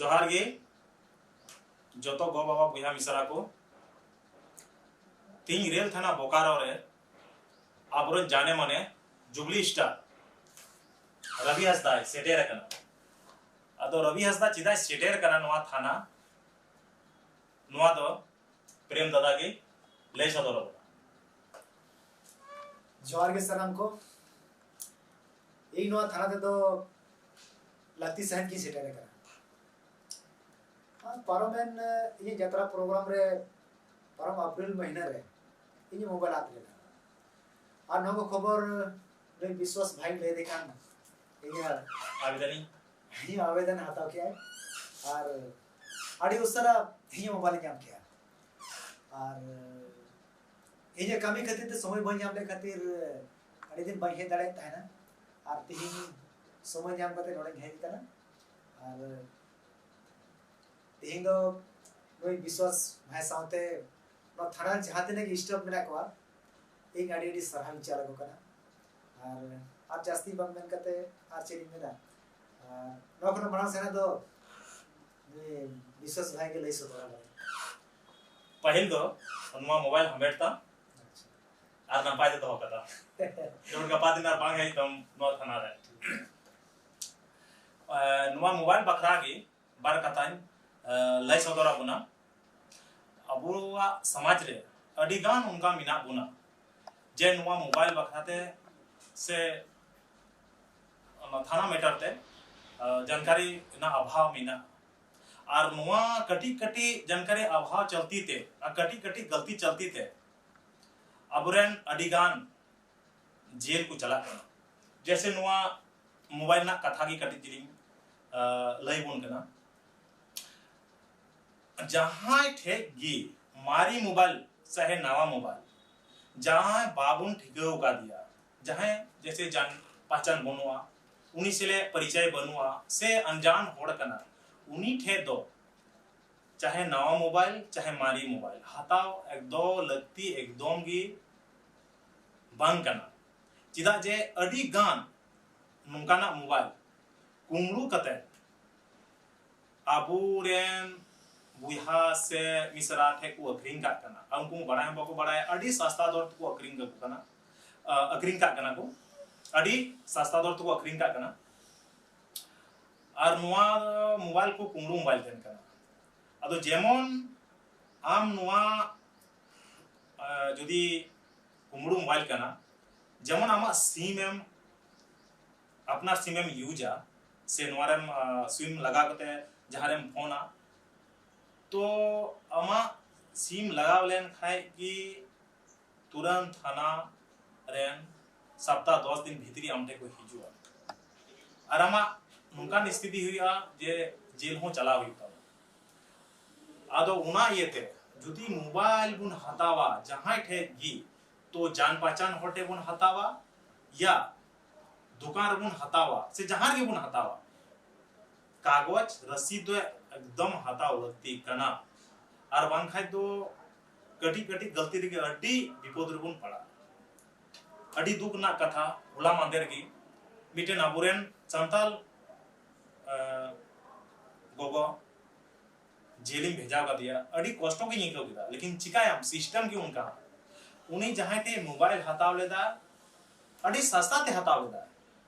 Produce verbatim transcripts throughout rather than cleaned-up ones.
ᱡᱚᱦᱟᱨ ᱜᱮ ᱡᱚᱛᱚ ᱜᱚ ᱵᱟᱵᱟ ᱵᱚᱭᱦᱟ ᱢᱤᱥᱨᱟ ᱠᱚ᱾ ᱛᱤᱦᱤᱧ ᱨᱮᱞ ᱛᱷᱟᱱᱟ ᱵᱳᱠᱟᱨᱳ ᱨᱮ ᱟᱵᱚᱨᱮᱱ ᱡᱟᱱᱮ ᱢᱟᱱᱮ ᱡᱩᱵᱽᱞᱤ ᱥᱴᱟᱨ ᱨᱚᱵᱤ ᱦᱟᱸᱥᱫᱟᱭ ᱥᱮᱴᱮᱨ ᱟᱠᱟᱱᱟ᱾ ᱟᱫᱚ ᱨᱚᱵᱤ ᱦᱟᱸᱥᱫᱟ ᱪᱮᱫᱟᱜ ᱥᱮᱴᱮᱨ ᱟᱠᱟᱱᱟ ᱱᱚᱣᱟ ᱛᱷᱟᱱᱟ, ᱱᱚᱣᱟ ᱫᱚ ᱯᱨᱮᱢ ᱫᱟᱫᱟ ᱜᱮ ᱞᱟᱹᱭ ᱥᱚᱫᱚᱨ ᱟᱵᱚᱱᱟ᱾ ᱡᱚᱦᱟᱨ ᱜᱮ ᱥᱟᱱᱟᱢ ᱠᱚ᱾ ᱤᱧ ᱱᱚᱣᱟ ᱛᱷᱟᱱᱟ ᱛᱮᱫᱚ ᱞᱟᱹᱠᱛᱤ ᱥᱟᱹᱦᱤᱡ ᱜᱤᱧ ᱥᱮᱴᱮᱨ ᱟᱠᱟᱱᱟ᱾ ᱟᱨ ᱯᱟᱨᱚᱢᱮᱱ, ᱮ, ᱤᱧᱟᱹᱜ ᱡᱟᱛᱨᱟ ᱯᱨᱳᱜᱨᱟᱢ ᱨᱮ ᱯᱟᱨᱚᱢ ᱮᱯᱨᱤᱞ ᱢᱟᱹᱦᱱᱟᱹ ᱨᱮ ᱤᱧᱟᱹᱜ ᱢᱳᱵᱟᱭᱤᱞ ᱟᱫ ᱞᱮᱱᱟ᱾ ᱟᱨ ᱱᱚᱣᱟ ᱠᱚ ᱠᱷᱚᱵᱚᱨ ᱱᱩᱭ ᱵᱤᱥᱣᱟᱥ ᱵᱷᱟᱭ ᱞᱟᱹᱭ ᱞᱮᱠᱷᱟᱱ ᱤᱧᱟᱹᱜ ᱟᱵᱮᱫᱟᱱᱤᱧ ᱤᱧᱟᱹᱜ ᱟᱵᱮᱫᱟᱱ ᱦᱟᱛᱟᱣ ᱠᱮᱜᱼᱟᱭ᱾ ᱟᱨ ᱟᱹᱰᱤ ᱩᱥᱟᱹᱨᱟ ᱤᱧᱟᱹᱜ ᱢᱳᱵᱟᱭᱤᱞ ᱤᱧ ᱧᱟᱢ ᱠᱮᱜᱼᱟ᱾ ᱟᱨ ᱤᱧᱟᱹᱜ ᱠᱟᱹᱢᱤ ᱠᱷᱟᱹᱛᱤᱨ ᱛᱮ ᱥᱚᱢᱚᱭ ᱵᱟᱹᱧ ᱧᱟᱢ ᱞᱮᱫ ᱠᱷᱟᱹᱛᱤᱨ ᱟᱹᱰᱤ ᱫᱤᱱ ᱵᱟᱹᱧ ᱦᱮᱡ ᱫᱟᱲᱮᱭᱟᱜ ᱛᱟᱦᱮᱱᱟ᱾ ᱟᱨ ᱛᱤᱦᱤᱧ ᱥᱚᱢᱚᱭ ᱧᱟᱢ ᱠᱟᱛᱮ ᱱᱚᱰᱮᱧ ᱦᱮᱡ ᱟᱠᱟᱱᱟ᱾ ᱟᱨ ᱛᱤᱦᱤᱧ ᱫᱚ ᱱᱩᱭ ᱵᱤᱥᱣᱟᱥ ᱵᱷᱟᱭ ᱥᱟᱶᱛᱮ ᱱᱚᱣᱟ ᱛᱷᱟᱱᱟ ᱨᱮ ᱡᱟᱦᱟᱸ ᱛᱤᱱᱟᱹᱜ ᱜᱮ ᱥᱴᱟᱯ ᱢᱮᱱᱟᱜ ᱠᱚᱣᱟ, ᱤᱧ ᱟᱹᱰᱤ ᱟᱹᱰᱤ ᱥᱟᱨᱦᱟᱣ ᱤᱧ ᱪᱟᱞ ᱟᱠᱚ ᱠᱟᱱᱟ᱾ ᱟᱨ, ᱟᱨ ᱡᱟᱹᱥᱛᱤ ᱵᱟᱝ ᱢᱮᱱ ᱠᱟᱛᱮ ᱟᱨ ᱪᱮᱫ ᱤᱧ ᱢᱮᱱᱟ? ᱟᱨ ᱱᱚᱣᱟ ᱠᱷᱚᱱᱟᱜ ᱢᱟᱲᱟᱝ ᱥᱮᱱᱟᱜ ᱫᱚ ᱱᱩᱭ ᱵᱤᱥᱣᱟᱥ ᱵᱷᱟᱭ ᱜᱮ ᱞᱟᱹᱭ ᱥᱚᱫᱚᱨ ᱟᱵᱚᱱ᱾ ᱯᱟᱹᱦᱤᱞ ᱫᱚ ᱱᱚᱣᱟ ᱢᱳᱵᱟᱭᱤᱞ ᱦᱟᱢᱮᱴ ᱛᱟᱢ ᱟᱪᱪᱷᱟ᱾ ᱟᱨ ᱱᱟᱯᱟᱭ ᱛᱮ ᱫᱚᱦᱚ ᱠᱟᱛᱟᱢ᱾ ᱡᱮᱢᱚᱱ ᱜᱟᱯᱟ ᱫᱤᱱ ᱟᱨ ᱵᱟᱝ ᱦᱮᱡ ᱛᱟᱢ ᱱᱚᱣᱟ ᱛᱷᱟᱱᱟ ᱨᱮ᱾ ᱮ, ᱱᱚᱣᱟ ᱢᱳᱵᱟᱭᱤᱞ ᱵᱟᱠᱷᱨᱟ ᱜᱮ ᱵᱟᱨ ᱠᱟᱛᱷᱟᱧ, ᱮ, ᱞᱟᱹᱭ ᱥᱚᱫᱚᱨ ᱟᱵᱚᱱᱟ᱾ ᱟᱵᱚᱣᱟᱜ ᱥᱚᱢᱟᱡᱽ ᱨᱮ ᱟᱹᱰᱤ ᱜᱟᱱ ᱚᱱᱠᱟ ᱢᱮᱱᱟᱜ ᱵᱚᱱᱟ ᱡᱮ ᱱᱚᱣᱟ ᱢᱳᱵᱟᱭᱤᱞ ᱵᱟᱠᱷᱨᱟ ᱛᱮ ᱥᱮ ᱚᱱᱟ ᱛᱷᱟᱱᱟ ᱢᱮᱴᱟᱨ ᱛᱮ, ᱮ, ᱡᱟᱱᱠᱟᱨᱤ ᱨᱮᱱᱟᱜ ᱚᱵᱷᱟᱵᱽ ᱢᱮᱱᱟᱜᱼᱟ᱾ ᱟᱨ ᱱᱚᱣᱟ ᱠᱟᱹᱴᱤᱡ ᱠᱟᱹᱴᱤᱡ ᱡᱟᱱᱠᱟᱨᱤ ᱚᱵᱷᱟᱵᱽ ᱪᱚᱞᱛᱤ ᱛᱮ ᱟᱨ ᱠᱟᱹᱴᱤᱡ ᱠᱟᱹᱴᱤᱡ ᱜᱟᱹᱞᱛᱤ ᱪᱚᱞᱛᱤ ᱛᱮ ᱟᱵᱚᱨᱮᱱ ᱟᱹᱰᱤ ᱜᱟᱱ ᱡᱮᱞ ᱠᱚ ᱪᱟᱞᱟᱜ ᱠᱟᱱᱟ᱾ ᱡᱮᱭᱥᱮ ᱱᱚᱣᱟ ᱢᱳᱵᱟᱭᱤᱞ ᱨᱮᱱᱟᱜ ᱠᱟᱛᱷᱟ ᱜᱮ ᱠᱟᱹᱴᱤᱡ ᱪᱤᱞᱤᱧ, ᱟ, ᱞᱟᱹᱭ ᱵᱚᱱ ᱠᱟᱱᱟ᱾ ᱡᱟᱦᱟᱸᱭ ᱴᱷᱮᱡ ᱜᱮ ᱢᱟᱨᱮ ᱢᱳᱵᱟᱭᱤᱞ ᱪᱟᱦᱮ ᱱᱟᱣᱟ ᱢᱳᱵᱟᱭᱤᱞ, ᱡᱟᱦᱟᱸᱭ ᱵᱟᱵᱚᱱ ᱴᱷᱤᱠᱟᱹᱣ ᱟᱠᱟᱫᱮᱭᱟ, ᱡᱟᱦᱟᱸᱭ ᱡᱮᱭᱥᱮ ᱡᱟᱱ ᱯᱟᱦᱪᱟᱱ ᱵᱟᱹᱱᱩᱜᱼᱟ, ᱩᱱᱤ ᱥᱮᱞᱮ ᱯᱚᱨᱤᱪᱚᱭ ᱵᱟᱹᱱᱩᱜᱼᱟ, ᱥᱮ ᱟᱱᱡᱟᱱ ᱦᱚᱲ ᱠᱟᱱᱟ, ᱩᱱᱤ ᱴᱷᱮᱡ ᱫᱚ ᱪᱟᱦᱮ ᱱᱟᱣᱟ ᱢᱳᱵᱟᱭᱤᱞ ᱪᱟᱦᱮ ᱢᱟᱨᱮ ᱢᱳᱵᱟᱭᱤᱞ ᱦᱟᱛᱟᱣ ᱮᱠᱫᱚᱢ ᱞᱟᱹᱠᱛᱤ ᱮᱠᱫᱚᱢ ᱜᱮ ᱵᱟᱝ ᱠᱟᱱᱟ᱾ ᱪᱮᱫᱟᱜ ᱡᱮ ᱟᱹᱰᱤ ᱜᱟᱱ ᱱᱚᱝᱠᱟᱱᱟᱜ ᱢᱳᱵᱟᱭᱤᱞ ᱠᱩᱢᱵᱽᱲᱩ ᱠᱟᱛᱮ ᱟᱵᱚᱨᱮᱱ ᱵᱚᱭᱦᱟ ᱥᱮ ᱢᱤᱥᱨᱟ ᱴᱷᱮᱱ ᱠᱚ ᱟᱹᱠᱷᱨᱤᱧ ᱠᱟᱜ ᱠᱟᱱᱟ᱾ ᱟᱨ ᱩᱱᱠᱩ ᱵᱟᱲᱟᱭ ᱦᱚᱸ ᱵᱟᱠᱚ ᱵᱟᱲᱟᱭᱟ, ᱟᱹᱰᱤ ᱥᱟᱥᱛᱟ ᱫᱚᱨ ᱛᱮᱠᱚ ᱟᱹᱠᱷᱨᱤᱧ ᱠᱟᱠᱚ ᱠᱟᱱᱟ, ᱟ, ᱟᱹᱠᱷᱨᱤᱧ ᱠᱟᱜ ᱠᱟᱱᱟ ᱠᱚ, ᱟᱹᱰᱤ ᱥᱟᱥᱛᱟ ᱫᱚᱨ ᱛᱮᱠᱚ ᱟᱹᱠᱷᱨᱤᱧ ᱠᱟᱜ ᱠᱟᱱᱟ᱾ ᱟᱨ ᱱᱚᱣᱟ ᱢᱳᱵᱟᱭᱤᱞ ᱠᱚ ᱠᱩᱢᱲᱩ ᱢᱳᱵᱟᱭᱤᱞ ᱛᱟᱦᱮᱱ ᱠᱟᱱᱟ᱾ ᱟᱫᱚ ᱡᱮᱢᱚᱱ ᱟᱢ ᱱᱚᱣᱟ, ᱟ, ᱡᱩᱫᱤ ᱠᱩᱢᱲᱩ ᱢᱳᱵᱟᱭᱤᱞ ᱠᱟᱱᱟ, ᱡᱮᱢᱚᱱ ᱟᱢᱟᱜ ᱥᱤᱢ ᱮᱢ, ᱟᱯᱱᱟᱨ ᱥᱤᱢ ᱮᱢ ᱤᱭᱩᱡᱟ, ᱥᱮ ᱱᱚᱣᱟ ᱨᱮᱢ, ᱟ, ᱥᱤᱢ ᱞᱟᱜᱟᱣ ᱠᱟᱛᱮ ᱡᱟᱦᱟᱸ ᱨᱮᱢ ᱯᱷᱳᱱᱟ, ᱛᱚ ᱟᱢᱟᱜ ᱥᱤᱢ ᱞᱟᱜᱟᱣ ᱞᱮᱱ ᱠᱷᱟᱡ ᱜᱮ ᱛᱩᱨᱟᱹᱱ ᱛᱷᱟᱱᱟ ᱨᱮᱱ ᱥᱟᱯᱛᱟ ᱫᱚᱥ ᱫᱤᱱ ᱵᱷᱤᱛᱨᱤ ᱟᱢ ᱴᱷᱮᱱ ᱠᱚ ᱦᱤᱡᱩᱜᱼᱟ᱾ ᱟᱨ ᱟᱢᱟᱜ ᱱᱚᱝᱠᱟᱱ ᱥᱛᱷᱤᱛᱤ ᱦᱩᱭᱩᱜᱼᱟ ᱡᱮ ᱡᱮᱞ ᱦᱚᱸ ᱪᱟᱞᱟᱣ ᱦᱩᱭᱩᱜ ᱛᱟᱢᱟ᱾ ᱟᱫᱚ ᱚᱱᱟ ᱤᱭᱟᱹᱛᱮ ᱡᱩᱫᱤ ᱢᱳᱵᱟᱭᱤᱞ ᱵᱚᱱ ᱦᱟᱛᱟᱣᱟ ᱡᱟᱦᱟᱸᱭ ᱴᱷᱮᱡ ᱜᱮ, ᱛᱚ ᱡᱟᱱ ᱯᱟᱪᱟᱱ ᱦᱚᱲ ᱴᱷᱮᱡ ᱵᱚᱱ ᱦᱟᱛᱟᱣᱟ, ᱭᱟ ᱫᱚᱠᱟᱱ ᱨᱮᱵᱚᱱ ᱦᱟᱛᱟᱣᱟ, ᱥᱮ ᱡᱟᱦᱟᱸ ᱨᱮᱜᱮ ᱵᱚᱱ ᱦᱟᱛᱟᱣᱟ, ᱠᱟᱜᱚᱡᱽ ᱨᱚᱥᱤᱫ ᱫᱚ ᱮᱠᱫᱚᱢ ᱦᱟᱛᱟᱣ ᱞᱟᱹᱠᱛᱤ ᱠᱟᱱᱟ᱾ ᱟᱨ ᱵᱟᱝᱠᱷᱟᱡ ᱫᱚ ᱠᱟᱹᱴᱤᱡ ᱠᱟᱹᱴᱤᱡ ᱜᱟᱹᱞᱛᱤ ᱨᱮᱜᱮ ᱟᱹᱰᱤ ᱵᱤᱯᱚᱫ ᱨᱮᱵᱚᱱ ᱯᱟᱲᱟᱜᱼᱟ᱾ ᱟᱹᱰᱤ ᱫᱩᱠ ᱨᱮᱱᱟᱜ ᱠᱟᱛᱷᱟ, ᱦᱚᱞᱟ ᱢᱟᱦᱫᱮᱨ ᱜᱮ ᱢᱤᱫᱴᱮᱱ ᱟᱵᱚᱨᱮᱱ ᱥᱟᱱᱛᱟᱞ, ᱮ, ᱜᱚᱜᱚ ᱡᱮᱞᱤᱧ ᱵᱷᱮᱡᱟ ᱠᱟᱫᱮᱭᱟ, ᱟᱹᱰᱤ ᱠᱚᱥᱴᱚ ᱜᱤᱧ ᱟᱹᱭᱠᱟᱹᱣ ᱠᱮᱫᱟ, ᱞᱮᱠᱤᱱ ᱪᱤᱠᱟᱭᱟᱢ, ᱥᱤᱥᱴᱮᱢ ᱜᱮ ᱚᱱᱠᱟ᱾ ᱩᱱᱤ ᱡᱟᱦᱟᱸᱭ ᱴᱷᱮᱡ ᱢᱳᱵᱟᱭᱤᱞ ᱦᱟᱛᱟᱣ ᱞᱮᱫᱟ, ᱟᱹᱰᱤ ᱥᱟᱥᱛᱟ ᱛᱮ ᱦᱟᱛᱟᱣ ᱞᱮᱫᱟ,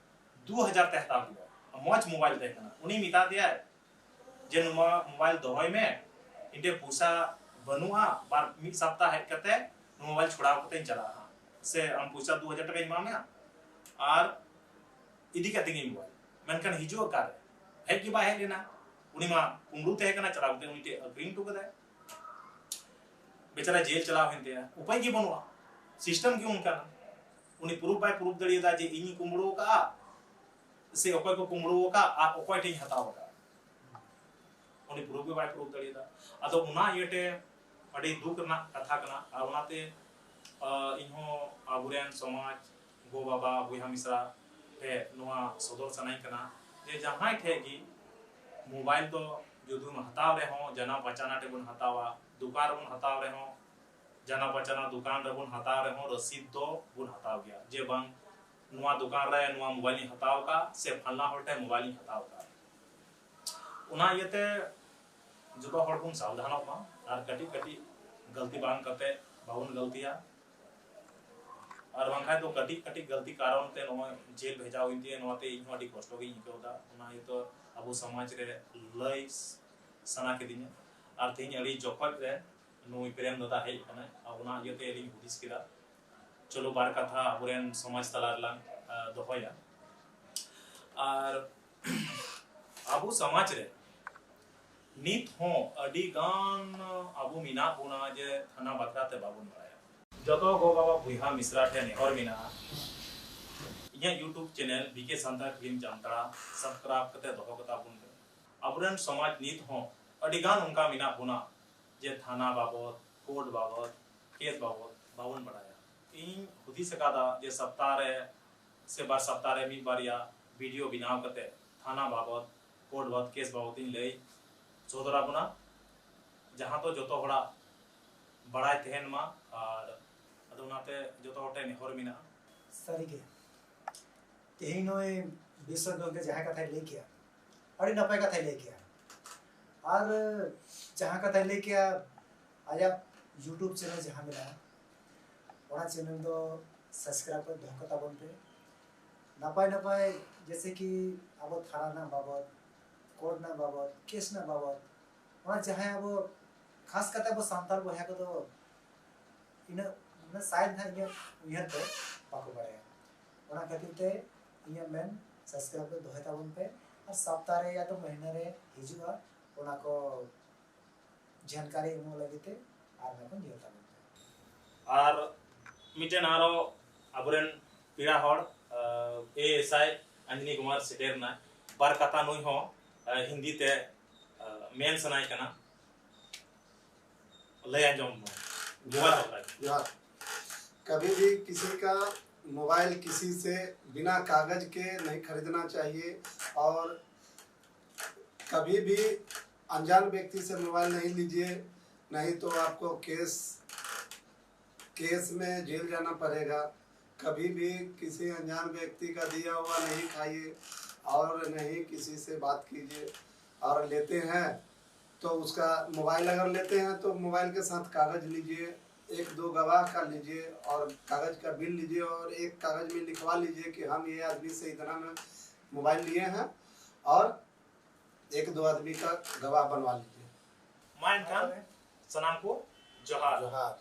ᱫᱩ ᱦᱟᱡᱟᱨ ᱛᱮ ᱦᱟᱛᱟᱣ ᱠᱮᱫᱟ, ᱢᱚᱡᱽ ᱢᱳᱵᱟᱭᱤᱞ ᱛᱟᱦᱮᱸ ᱠᱟᱱᱟ᱾ ᱩᱱᱤ ᱢᱮᱛᱟ ᱫᱮᱭᱟᱭ ᱡᱮ, "ᱱᱚᱣᱟ ᱢᱳᱵᱟᱭᱤᱞ ᱫᱚᱦᱚᱭ ᱢᱮ, ᱤᱧ ᱴᱷᱮᱡ ᱯᱚᱭᱥᱟ ᱵᱟᱹᱱᱩᱜᱼᱟ, ᱵᱟᱨ ᱢᱤᱫ ᱥᱟᱯᱛᱟ ᱦᱮᱡ ᱠᱟᱛᱮ ᱱᱚᱣᱟ ᱢᱳᱵᱟᱭᱤᱞ ᱪᱷᱚᱲᱟᱣ ᱠᱟᱛᱮᱧ ᱪᱟᱞᱟᱜᱼᱟ ᱦᱟᱸᱜ, ᱥᱮ ᱟᱢ ᱯᱚᱭᱥᱟ ᱫᱩ ᱦᱟᱡᱟᱨ ᱴᱟᱠᱟᱧ ᱮᱢᱟᱢᱟ ᱟᱨ ᱤᱫᱤ ᱠᱟᱛᱮ ᱜᱤᱧ ᱢᱳᱵᱟᱭᱤᱞ", ᱢᱮᱱᱠᱷᱟᱱ ᱦᱤᱡᱩᱜ ᱚᱠᱟᱨᱮ? ᱦᱮᱡ ᱜᱮ ᱵᱟᱭ ᱦᱮᱡ ᱞᱮᱱᱟ᱾ ᱩᱱᱤ ᱢᱟ ᱠᱩᱢᱵᱽᱲᱩ ᱛᱟᱦᱮᱸ ᱠᱟᱱᱟ, ᱪᱟᱞᱟᱣ ᱠᱟᱛᱮ ᱩᱱᱤ ᱴᱷᱮᱡ ᱟᱹᱠᱷᱨᱤᱧ ᱦᱚᱴᱚ ᱠᱟᱫᱟᱭ᱾ ᱵᱮᱪᱟᱨᱟ ᱡᱮᱞ ᱪᱟᱞᱟᱣ ᱦᱩᱭᱮᱱ ᱛᱟᱭᱟ, ᱩᱯᱟᱹᱭ ᱜᱮ ᱵᱟᱹᱱᱩᱜᱼᱟ᱾ ᱥᱤᱥᱴᱮᱢ ᱜᱮ ᱚᱱᱠᱟᱱᱟ᱾ ᱩᱱᱤ ᱯᱨᱩᱯ ᱵᱟᱭ ᱯᱨᱩᱯ ᱫᱟᱲᱮᱭᱟᱫᱟ ᱡᱮ ᱤᱧᱤᱧ ᱠᱩᱢᱵᱽᱲᱩ ᱟᱠᱟᱫᱼᱟ ᱥᱮ ᱚᱠᱚᱭ ᱠᱚ ᱠᱩᱢᱵᱽᱲᱩ ᱟᱠᱟᱫ ᱟᱨ ᱚᱠᱚᱭ ᱴᱷᱮᱱ ᱤᱧ ᱦᱟᱛᱟᱣ ᱟᱠᱟᱫᱼᱟ᱾ ᱩᱱᱤ ᱯᱨᱩᱯ ᱜᱮ ᱵᱟᱭ ᱯᱨᱩᱯ ᱫᱟᱲᱮᱭᱟᱫᱟ᱾ ᱟᱫᱚ ᱚᱱᱟ ᱤᱭᱟᱹᱛᱮ ᱟᱹᱰᱤ ᱫᱩᱠ ᱨᱮᱱᱟᱜ ᱠᱟᱛᱷᱟ ᱠᱟᱱᱟ᱾ ᱟᱨ ᱚᱱᱟᱛᱮ, ᱟ, ᱤᱧᱦᱚᱸ ᱟᱵᱚᱨᱮᱱ ᱥᱚᱢᱟᱡᱽ, ᱜᱚ ᱵᱟᱵᱟ, ᱵᱚᱭᱦᱟ ᱢᱤᱥᱨᱟ ᱴᱷᱮᱡ ᱱᱚᱣᱟ ᱥᱚᱫᱚᱨ ᱥᱟᱱᱟᱧ ᱠᱟᱱᱟ ᱡᱮ ᱡᱟᱦᱟᱸᱭ ᱴᱷᱮᱡ ᱜᱮ ᱢᱳᱵᱟᱭᱤᱞ ᱫᱚ ᱡᱩᱫᱤ ᱵᱚᱱ ᱦᱟᱛᱟᱣ ᱨᱮᱦᱚᱸ ᱡᱟᱱᱟ ᱯᱟᱪᱟᱱᱟ ᱴᱷᱮᱡ ᱵᱚᱱ ᱦᱟᱛᱟᱣᱟ, ᱫᱚᱠᱟᱱ ᱨᱮᱵᱚᱱ ᱦᱟᱛᱟᱣ ᱨᱮᱦᱚᱸ ᱡᱟᱱᱟ ᱯᱟᱪᱟᱱᱟ ᱫᱚᱠᱟᱱ ᱨᱮᱵᱚᱱ ᱦᱟᱛᱟᱣ ᱨᱮᱦᱚᱸ ᱨᱚᱥᱤᱫ ᱫᱚ ᱵᱚᱱ ᱦᱟᱛᱟᱣ ᱜᱮᱭᱟ, ᱡᱮ ᱵᱟᱝ ᱱᱚᱣᱟ ᱫᱚᱠᱟᱱ ᱨᱮ ᱱᱚᱣᱟ ᱢᱳᱵᱟᱭᱤᱞ ᱤᱧ ᱦᱟᱛᱟᱣ ᱟᱠᱟᱫ ᱥᱮ ᱯᱷᱟᱞᱱᱟ ᱦᱚᱲ ᱴᱷᱮᱱ ᱢᱳᱵᱟᱭᱤᱞ ᱤᱧ ᱦᱟᱛᱟᱣ ᱟᱠᱟᱫ᱾ ᱚᱱᱟ ᱤᱭᱟᱹᱛᱮ ᱡᱚᱛᱚ ᱦᱚᱲ ᱵᱚᱱ ᱥᱟᱵᱫᱷᱟᱱᱚᱜ ᱢᱟ ᱟᱨ ᱠᱟᱹᱴᱤᱡ ᱠᱟᱹᱴᱤᱡ ᱜᱟᱹᱞᱛᱤ ᱵᱟᱝ ᱠᱟᱛᱮ ᱵᱟᱵᱚᱱ ᱜᱟᱹᱞᱛᱤᱭᱟ᱾ ᱟᱨ ᱵᱟᱝᱠᱷᱟᱱ ᱫᱚ ᱠᱟᱹᱴᱤᱡ ᱠᱟᱹᱴᱤᱡ ᱜᱟᱹᱞᱛᱤ ᱠᱟᱨᱚᱱ ᱛᱮ ᱱᱚᱣᱟ ᱡᱮᱞ ᱵᱷᱮᱡᱟ ᱦᱩᱭᱮᱱ ᱛᱤᱧᱟᱹ, ᱱᱚᱣᱟᱛᱮ ᱤᱧ ᱦᱚᱸ ᱟᱹᱰᱤ ᱠᱚᱥᱴᱚ ᱜᱤᱧ ᱟᱹᱭᱠᱟᱹᱣ ᱮᱫᱟ᱾ ᱚᱱᱟ ᱤᱭᱟᱹᱛᱮ ᱟᱵᱚ ᱥᱚᱢᱟᱡᱽ ᱨᱮ ᱞᱟᱹᱭ ᱥᱟᱱᱟ ᱠᱤᱫᱤᱧᱟ᱾ ᱟᱨ ᱛᱮᱦᱮᱧ ᱟᱹᱰᱤ ᱡᱚᱠᱷᱚᱡ ᱨᱮ ᱱᱩᱭ ᱯᱨᱮᱢ ᱫᱟᱫᱟ ᱦᱮᱡ ᱟᱠᱟᱱᱟᱭ, ᱟᱨ ᱚᱱᱟ ᱤᱭᱟᱹᱛᱮ ᱟᱹᱞᱤᱧ ᱦᱩᱫᱤᱥ ᱠᱮᱫᱟ, ᱪᱚᱞᱚ ᱵᱟᱨ ᱠᱟᱛᱷᱟ ᱟᱵᱚᱨᱮᱱ ᱥᱚᱢᱟᱡᱽ ᱛᱟᱞᱟ ᱨᱮᱞᱟᱝ, ᱟ, ᱫᱚᱦᱚᱭᱟ᱾ ᱟᱨ ᱟᱵᱚ ᱥᱚᱢᱟᱡᱽ ᱨᱮ ᱱᱤᱛ ᱦᱚᱸ ᱟᱹᱰᱤ ᱜᱟᱱ ᱟᱵᱚ ᱢᱮᱱᱟᱜ ᱵᱚᱱᱟ ᱡᱮ ᱛᱷᱟᱱᱟ ᱵᱟᱠᱷᱨᱟ ᱛᱮ ᱵᱟᱵᱚᱱ ᱵᱟᱲᱟᱭᱟ᱾ ᱡᱚᱛᱚ ᱜᱚ ᱵᱟᱵᱟ ᱵᱚᱭᱦᱟ ᱢᱤᱥᱨᱟ ᱴᱷᱮᱱ ᱱᱮᱦᱚᱨ ᱢᱮᱱᱟᱜᱼᱟ, ᱤᱧᱟᱹᱜ YouTube channel ᱵᱤ ᱠᱮ ᱥᱟᱱᱛᱟᱲ ᱯᱷᱤᱞᱢ ᱡᱟᱢᱛᱟᱲᱟ subscribe ᱠᱟᱛᱮ ᱫᱚᱦᱚ ᱠᱟᱛᱟ ᱵᱚᱱ ᱯᱮ᱾ ᱟᱵᱚᱨᱮᱱ ᱥᱚᱢᱟᱡᱽ ᱱᱤᱛ ᱦᱚᱸ ᱟᱹᱰᱤ ᱜᱟᱱ ᱚᱱᱠᱟ ᱢᱮᱱᱟᱜ ᱵᱚᱱᱟ ᱡᱮ ᱛᱷᱟᱱᱟ ᱵᱟᱵᱚᱫ, ᱠᱳᱨᱴ ᱵᱟᱵᱚᱫ, ᱠᱮᱥ ᱵᱟᱵᱚᱫ ᱵᱟᱵᱚᱱ ᱵᱟᱲᱟᱭᱟ᱾ ᱤᱧ ᱦᱩᱫᱤᱥ ᱟᱠᱟᱫᱟ ᱡᱮ ᱥᱚᱯᱛᱟᱦᱚ ᱨᱮ ᱥᱮ ᱵᱟᱨ ᱥᱚᱯᱛᱟᱦᱚ ᱨᱮ ᱢᱤᱫ ᱵᱟᱨᱭᱟ ᱵᱷᱤᱰᱤᱭᱳ ᱵᱮᱱᱟᱣ ᱠᱟᱛᱮ ᱛᱷᱟᱱᱟ ᱵᱟᱵᱚᱫ, ᱠᱳᱨᱴ ᱵᱟᱵᱚᱫ, ᱠᱮᱥ ᱵᱟᱵᱚᱫ ᱤᱧ ᱞᱟᱹᱭ ᱥᱚᱫᱚᱨ ᱟᱵᱚᱱᱟ, ᱡᱟᱦᱟᱸ ᱫᱚ ᱡᱚᱛᱚ ᱦᱚᱲᱟᱜ ᱵᱟᱲᱟᱭ ᱛᱟᱦᱮᱱ ᱢᱟ᱾ ᱟᱨ ᱟᱫᱚ ᱚᱱᱟᱛᱮ ᱡᱚᱛᱚ ᱦᱚᱲ ᱴᱷᱮᱱ ᱱᱮᱦᱚᱨ ᱢᱮᱱᱟᱜᱼᱟ᱾ ᱥᱟᱹᱨᱤᱜᱮ, ᱛᱮᱦᱮᱧ ᱱᱩᱭ ᱵᱤᱥᱥᱚ ᱜᱚᱢᱠᱮ ᱡᱟᱦᱟᱸ ᱠᱟᱛᱷᱟᱭ ᱞᱟᱹᱭ ᱠᱮᱜᱼᱟ, ᱟᱹᱰᱤ ᱱᱟᱯᱟᱭ ᱠᱟᱛᱷᱟᱭ ᱞᱟᱹᱭ ᱠᱮᱜᱼᱟ᱾ ᱟᱨ ᱡᱟᱦᱟᱸ ᱠᱟᱛᱷᱟᱭ ᱞᱟᱹᱭ ᱠᱮᱜᱼᱟ, ᱟᱭᱟᱜ YouTube channel ᱡᱟᱦᱟᱸ ᱢᱮᱱᱟᱜᱼᱟ, ᱚᱱᱟ channel ᱫᱚ subscribe ᱠᱟᱛᱮ ᱫᱚᱦᱚ ᱠᱟᱛᱟ ᱵᱚᱱ ᱯᱮ᱾ ᱱᱟᱯᱟᱭ ᱱᱟᱯᱟᱭ, ᱡᱮᱭᱥᱮ ᱠᱤ ᱟᱵᱚ ᱛᱷᱟᱱᱟ ᱨᱮᱱᱟᱜ ᱵᱟᱵᱚᱫ, ᱠᱳᱨᱴ ᱨᱮᱱᱟᱜ ᱵᱟᱵᱚᱫ, ᱠᱮᱥ ᱨᱮᱱᱟᱜ ᱵᱟᱵᱚᱫ, ᱚᱱᱟ ᱡᱟᱦᱟᱸᱭ ᱟᱵᱚ, ᱠᱷᱟᱥ ᱠᱟᱛᱮ ᱟᱵᱚ ᱥᱟᱱᱛᱟᱲ ᱵᱚᱭᱦᱟ ᱠᱚᱫᱚ ᱤᱱᱟᱹᱜ, ᱩᱱᱟᱹᱜ ᱥᱟᱭ ᱫᱚ ᱦᱟᱸᱜ ᱤᱧᱟᱹᱜ ᱩᱭᱦᱟᱹᱨ ᱛᱮ ᱵᱟᱠᱚ ᱵᱟᱲᱟᱭᱟ᱾ ᱚᱱᱟ ᱠᱷᱟᱹᱛᱤᱨ ᱛᱮ ᱤᱧᱟᱹᱜ ᱢᱮᱱ, subscribe ᱠᱟᱛᱮ ᱫᱚᱦᱚᱭ ᱛᱟᱵᱚᱱ ᱯᱮ᱾ ᱟᱨ ᱥᱚᱯᱛᱟᱦᱚ ᱨᱮ ᱭᱟ ᱛᱚ ᱢᱟᱹᱦᱱᱟᱹ ᱨᱮ ᱦᱤᱡᱩᱜᱼᱟ, ᱚᱱᱟ ᱠᱚ ᱡᱟᱱᱠᱟᱨᱤ ᱮᱢᱚᱜ ᱞᱟᱹᱜᱤᱫ ᱛᱮ ᱟᱨ ᱚᱱᱟ ᱠᱚ ᱧᱮᱞ ᱛᱟᱵᱚᱱ ᱯᱮ᱾ ᱟᱨ ᱢᱤᱫᱴᱮᱱ ᱟᱨᱚ ᱟᱵᱚᱨᱮᱱ ᱯᱮᱲᱟ ᱦᱚᱲ, ᱮ ᱮᱥ ᱟᱭ ᱚᱧᱡᱚᱱᱤ ᱠᱩᱢᱟᱨ ᱥᱮᱴᱮᱨ ᱮᱱᱟᱭ᱾ ᱵᱟᱨ ᱠᱟᱛᱷᱟ ᱱᱩᱭ ᱦᱚᱸ, ᱮ, ᱦᱤᱱᱫᱤ ᱛᱮ, ᱮ, ᱢᱮᱱ ᱥᱟᱱᱟᱭ ᱠᱟᱱᱟ, ᱞᱟᱹᱭ ᱟᱸᱡᱚᱢ ᱢᱟ᱾ ᱡᱚᱦᱟᱨ ᱡᱚᱦᱟᱨ᱾ ᱡᱚᱦᱟᱨ᱾ कभी भी किसी का मोबाइल किसी से बिना कागज के नहीं खरीदना चाहिए और कभी भी अनजान व्यक्ति से मोबाइल नहीं लीजिए, नहीं तो आपको केस, केस में जेल जाना पड़ेगा। कभी भी किसी अनजान व्यक्ति का दिया हुआ नहीं खाइए और नहीं किसी से बात कीजिए। और लेते हैं तो उसका मोबाइल अगर लेते हैं तो मोबाइल के साथ कागज लीजिए, एक दो गवाह का लीजिए और कागज का बिल लीजिए और एक कागज में लिखवा लीजिए कि हम ये आदमी से इतना में मोबाइल लिए हैं और एक दो आदमी का गवाह बनवा लीजिए। ᱢᱟ ᱮᱱᱠᱷᱟᱱ ᱥᱟᱱᱟᱢ ᱠᱚ ᱡᱚᱦᱟᱨ᱾ जोहार।